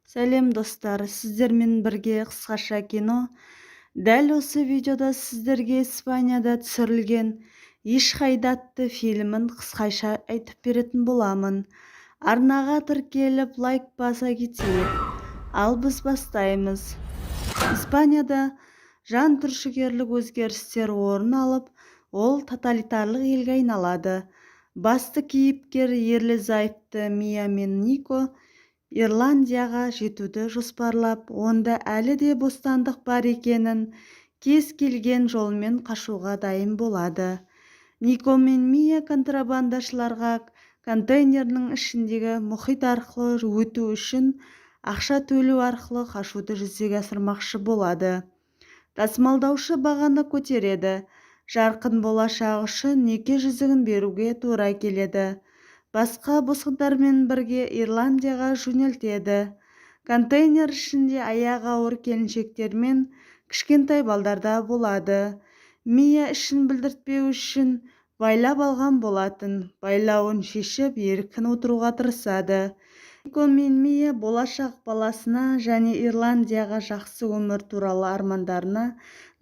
Сәлем, достар! Сіздермен бірге «Қысқаша кино». Дәл осы видеода сіздерге Испанияда түсірілген «Ешқайда» атты фильмін қысқаша айтып беретін боламын. Арнаға тіркеліп, лайк баса кетейік. Ал біз бастаймыз. Испанияда жан түршігерлік өзгерістер орын алып, ол тоталитарлық елге айналады. Басты кейіпкер ерлі-зайыпты Мия мен Нико Ирландияға жетуді жоспарлап, онда әлі де бостандық бар екенін, кез келген жолмен қашуға дайын болады. Нико мен Мия контрабандашыларға контейнерінің ішіндегі мұхит арқылы өту үшін ақша төлеу арқылы қашуды жүзеге асырмақшы болады. Тасымалдаушы бағаны көтереді. Жарқын болашақ үшін неке жүзігін беруге тура келеді. Басқа босқындармен бірге Ирландияға жөнелтеді. Контейнер ішінде аяғы ауыр келіншектер мен кішкентай балдар да болады. Мия ішін білдіртпеу үшін байлап алған болатын. Байлауын шешіп, еркін отыруға тырысады. Нико мен Мия болашақ баласына және Ирландияға жақсы өмір туралы армандарына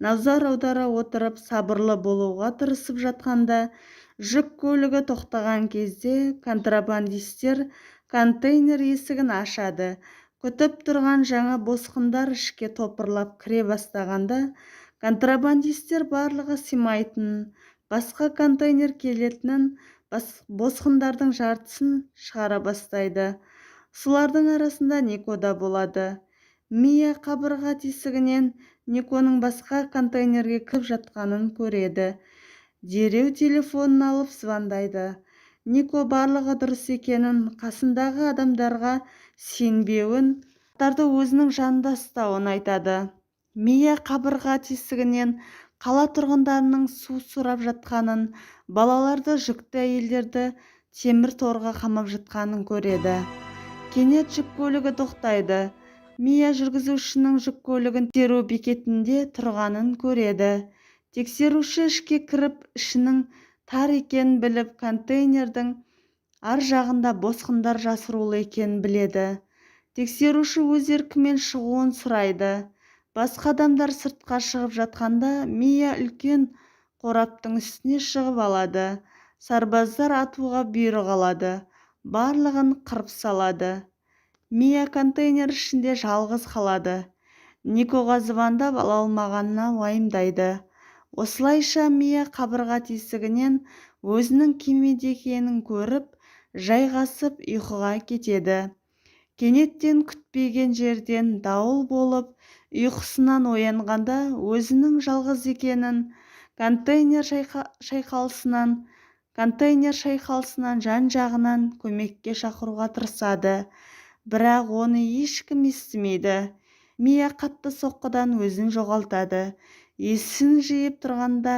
назар аудара отырып, сабырлы болуға тырысып жатқанда, жүк көлігі тоқтаған кезде контрабандистер контейнер есігін ашады. Күтіп тұрған жаңа босқындар ішке топырлап кіре бастағанда, контрабандистер барлығы сыймайтынын, басқа контейнер келетінін, босқындардың жартысын шығара бастайды. Солардың арасында Нико да болады. Мия қабырға тесігінен Никоның басқа контейнерге кіріп жатқанын көреді. Дереу телефонын алып звондайды. Нико барлығы дұрыс екенін, қасындағы адамдарға сенбеуін, өзінің жанында ұстауын айтады. Мия қабырға тесігінен қала тұрғындарының су сұрап жатқанын, балаларды, жүкті әйелдерді темір торға қамап жатқанын көреді. Кенет жүк көлігі тоқтайды. Мия жүргізушінің жүк көлігін тексеру бекетінде тұрғанын көреді. Тексеруші ішке кіріп, ішінің тар екенін біліп, контейнердің ар жағында босқындар жасырулы екенін біледі. Тексеруші өз еркімен шығуын сұрайды. Басқа адамдар сыртқа шығып жатқанда, Мия үлкен қораптың үстіне шығып алады. Сарбаздар атуға бұйрық алады, барлығын қырып салады. Мия контейнер ішінде жалғыз қалады. Никоға звондап ала алмағанына уайымдайды. Осылайша Мия қабырға тесігінен өзінің кемеде екенін көріп, жайғасып ұйқыға кетеді. Кенеттен күтпеген жерден дауыл болып, ұйқысынан оянғанда өзінің жалғыз екенін, контейнер шайқалысынан жан-жағынан көмекке шақыруға тырысады, бірақ оны ешкім естімейді. Мия қатты соққыдан өзін жоғалтады. Есін жиып тұрғанда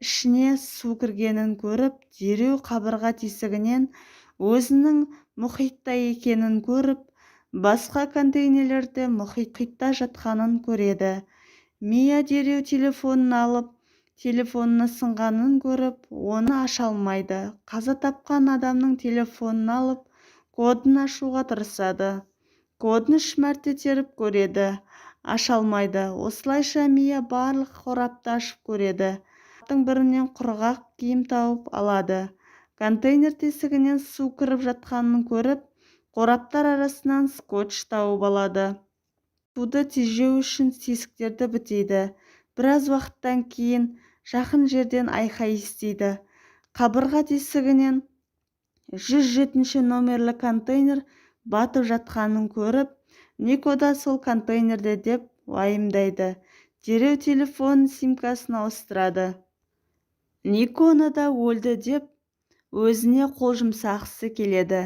ішіне су кіргенін көріп, дереу қабырға тесігінен өзінің мұхитта екенін көріп, басқа контейнерлерде мұхитта жатқанын көреді. Мия дереу телефонын алып, телефонының сынғанын көріп, оны аша алмайды. Қаза тапқан адамның телефонын алып, кодын ашуға тырысады. Кодын үш мәрте теріп көреді, аша алмайды. Осылайша Мия барлық қорапты ашып көреді. Қораптың бірінен құрғақ киім тауып алады. Контейнер тесігінен су кіріп жатқанын көріп, қораптар арасынан скотч тауып алады. Суды тежеу үшін тесіктерді бітейді. Біраз уақыттан кейін жақын жерден айқай естиді. Қабырға тесігінен 107 номерлі контейнер батып жатқанын көріп, Нико да сол контейнерде деп уайымдайды. Дереу телефонының симкасын ауыстырады. Никоны да өлді деп, өзіне қол жұмсағысы келеді.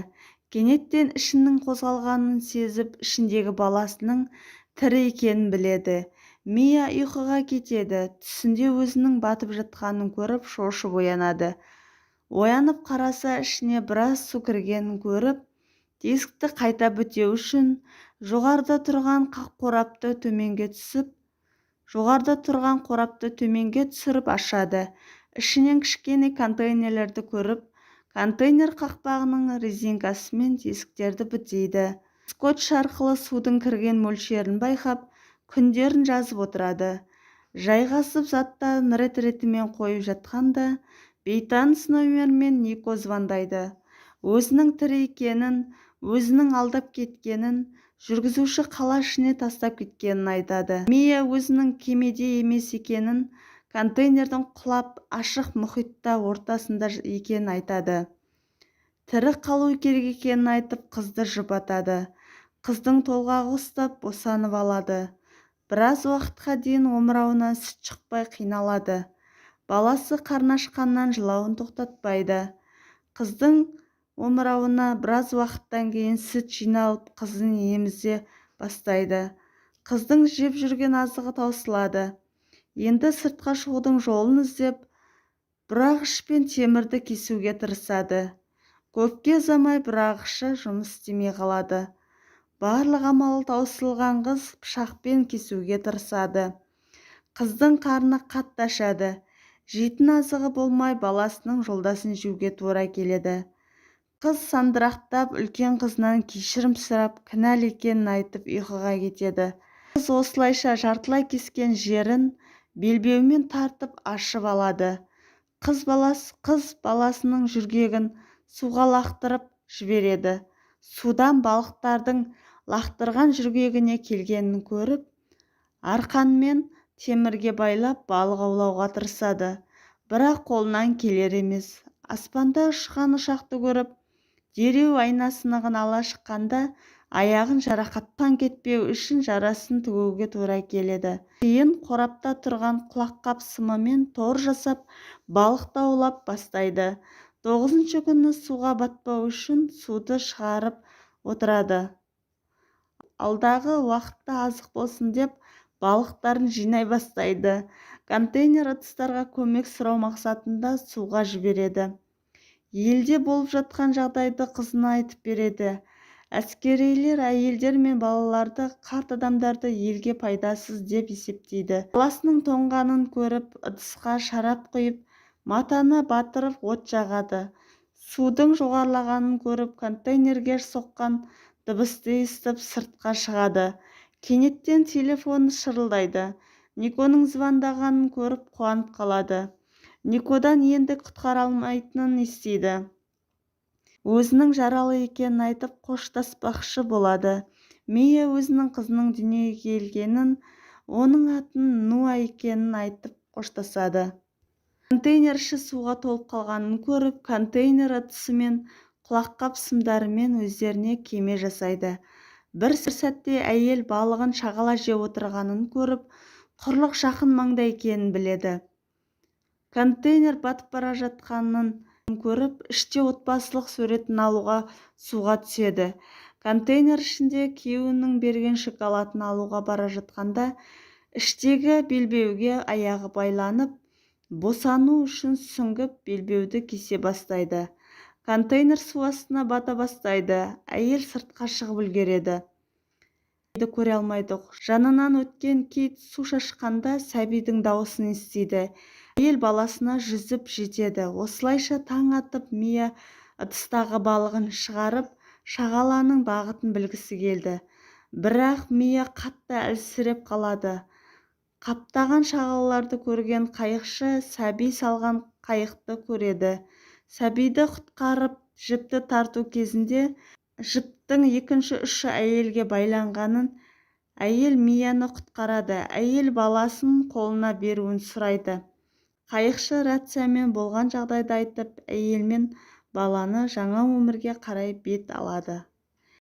Кенеттен ішінің қозғалғанын сезіп, ішіндегі баласының тірі екенін біледі. Мия ұйқыға кетеді. Түсінде өзінің батып жатқанын көріп, шошып оянады. Оянып қараса, ішіне біраз су кіргенін көріп, тесікті қайта бітеу үшін жоғарыда тұрған қорапты төменге түсіріп ашады. Ішінен кішкене контейнерлерді көріп, контейнер қақпағының резинкасымен тесіктерді бітейді. Скотч арқылы судың кірген мөлшерін байқап, күндерін жазып отырады. Жайғасып заттарын рет-ретімен қойып жатқанда бейтаныс нөмірмен Нико звондайды. Өзінің тірі екенін, өзінің алдап кеткенін, жүргізуші қала ішіне тастап кеткенін айтады. Мия өзінің кемеде емес екенін, контейнердің құлап ашық мұхитта ортасында екенін айтады. Тірі қалу керек екенін айтып, қызды жұбатады. Қыздың толғағы ұстап, босанып алады. Біраз уақытқа дейін омырауынан сүт шықпай қиналады. Баласы қарны ашқаннан жылауын тоқтатпайды. Қыздың омырауына біраз уақыттан кейін сүт жиналып, қызын емізе бастайды. Қыздың жеп жүрген азығы таусылады. Енді сыртқа шығудың жолын іздеп, бұрағышпен темірді кесуге тырысады. Көпке ұзамай бұрағышы жұмыс істемей қалады. Барлық амалы таусылған қыз пышақпен кесуге тырысады. Қыздың қарны қатты ашады. Жейтін азығы болмай баласының жолдасын жеуге тура келеді. Қыз сандырақтап үлкен қызынан кешірім сұрап, кінәлі екенін айтып ұйқыға кетеді. Қыз осылайша жартылай кескен жерін белбеумен тартып ашып алады. Қыз баласының жөргегін суға лақтырып жібереді. Судан балықтардың лақтырған жөргегіне келгенін көріп, арқанмен темірге байлап балық аулауға тырысады. Бірақ қолынан келер емес. Аспанда ұшқан ұшақты көріп, дереу айна сынығын ала шыққанда аяғын жарақаттан кетпеу үшін жарасын тігуге тура келеді. Кейін қорапта тұрған құлаққап сымымен тор жасап, балықты аулап бастайды. 9-шы күні суға батпау үшін суды шығарып отырады. Алдағы уақытта азық болсын деп балықтарын жинай бастайды. Контейнер ыдыстарға көмек сұрау мақсатында суға жібереді. Елде болып жатқан жағдайды қызына айтып береді. Әскерилер әйелдер мен балаларды, қарт адамдарды елге пайдасыз деп есептейді. Баласының тоңғанын көріп, ыдысқа шарап құйып, матаны батырып от жағады. Судың жоғарылағанын көріп, контейнерге соққан дыбысты естіп, сыртқа шығады. Кенеттен телефоны шырылдайды. Никоның звондағанын көріп қуанып қалады. Никодан енді құтқара алмайтынын естиді. Өзінің жаралы екенін айтып, қоштаспақшы болады. Мия өзінің қызының дүниеге келгенін, оның атының Нуа екенін айтып қоштасады. Контейнер іші суға толып қалғанын көріп, контейнер ыдысымен, құлаққап сымдарымен өздеріне кеме жасайды. Бір сәтте әйел балығын шағала жеп отырғанын көріп, құрлық жақын маңда екенін біледі. Контейнер батып бара жатқанын көріп, іште отбасылық суретін алуға суға түседі. Контейнер ішінде күйеуінің берген шоколадын алуға бара жатқанда, іштегі белбеуге аяғы байланып, босану үшін сүңгіп белбеуді кесе бастайды. Контейнер су астына бата бастайды. Әйел сыртқа шығып үлгереді. Көре алмайды. Жанынан өткен кит су шашқанда сәбидің дауысын естиді. Әйел баласына жүзіп жетеді. Осылайша таң атып Мия ыдыстағы балығын шығарып, шағаланың бағытын білгісі келді. Бірақ Мия қатты әлсіреп қалады. Қаптаған шағалаларды көрген қайықшы сәби салған қайықты көреді. Сәбиді құтқарып, жіпті тарту кезінде жіптің екінші ұшы әйелге байланғанын, әйел Мияны құтқарады. Әйел баласын қолына беруін сұрайды. Қайықшы рациямен болған жағдайды айтып, әйел мен баланы жаңа өмірге қарай бет алады.